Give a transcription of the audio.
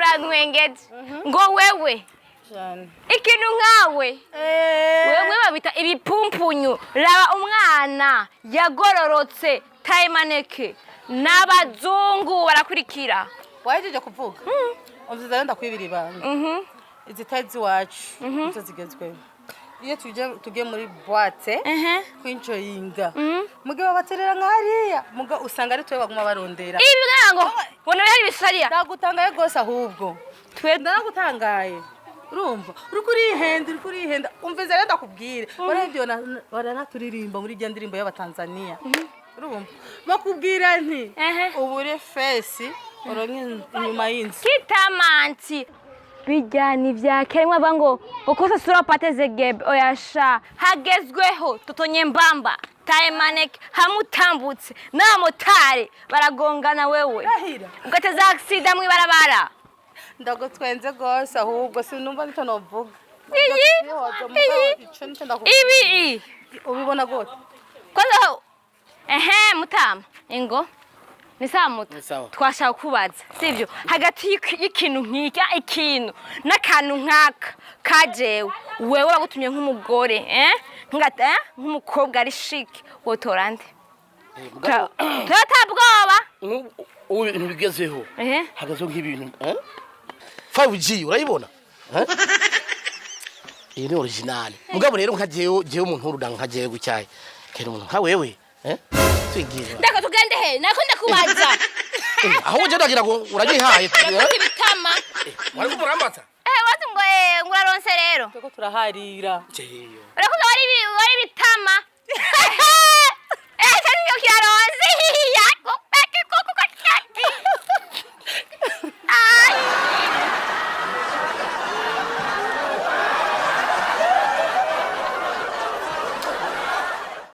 Urantwengeje ngo wewe Cyane. Ikintu nkawe, wewe babita ibipumpunyu. Raba umwana yagororotse, taille mannequin, n'abazungu barakurikira. Wahejeje kuvuga, umvise rero, ndakwibira ibanga. Izi taille z'iwacu nizo zigezweho. Iyo tugiye muri boîte kwinjoyinga, mugihe babaterera nka hariya, muga usanga ari twe baguma barondera. Ibi ngo ngo hari ibisariya. Ndagutangaye rwose ahubwo. Twe Ndanagutangaye. Urumva uriko urihenda, uriko urihenda. Umvise rero ndakubwire, barabyo baranaturirimba muri irya ndirimbo y'Abatanzaniya. Urumva bakubwira nti ubure fesi uronke inyuma y'inzu. Kitamanti bijya ni vya kera. Mwe bavuga ngo ukose sura upate zegebe. Oya sha, hagezweho toto nyembamba, taille mannequin, hamutambutse n'abamotari baragongana wewe. Rahira. Ugateza accident mw'ibarabara. Ndagutwenze rwose ahubwo, sinumva nicyo novuga. Iyi iyi Ico nicyo ndakubwira. Ibi Ubibona gute? Kwanza ehe, mutama, ingo ni sawa muta? Ni sawa. Twashaka kubaza, sivyo, hagati y'ikintu nk'iki, ikintu n'akantu nk'aka kajewe, wewe bagutumye nk'umugore, ngata, nk'umukobwa ari chic, wotora nde? Tuba bwoba. Ubu ibintu bigezeho, hagazeho nk'ibintu 5G, urayibona? Eh? Iyi ni original. Mugabo rero nka jewe umuntu w'urudanga nka jewe gucyaye kera, umuntu nka wewe, twigira. Ndako tugende he? Nako ndakubaza. Ahubwo je ndagira ngo uragihaye. Urakoze ibitama. Wari kumurambatsa. Wati ngo ngo uraronse rero. Turiko turaharira. Jeyo. Urakoze, wari wari ibitama.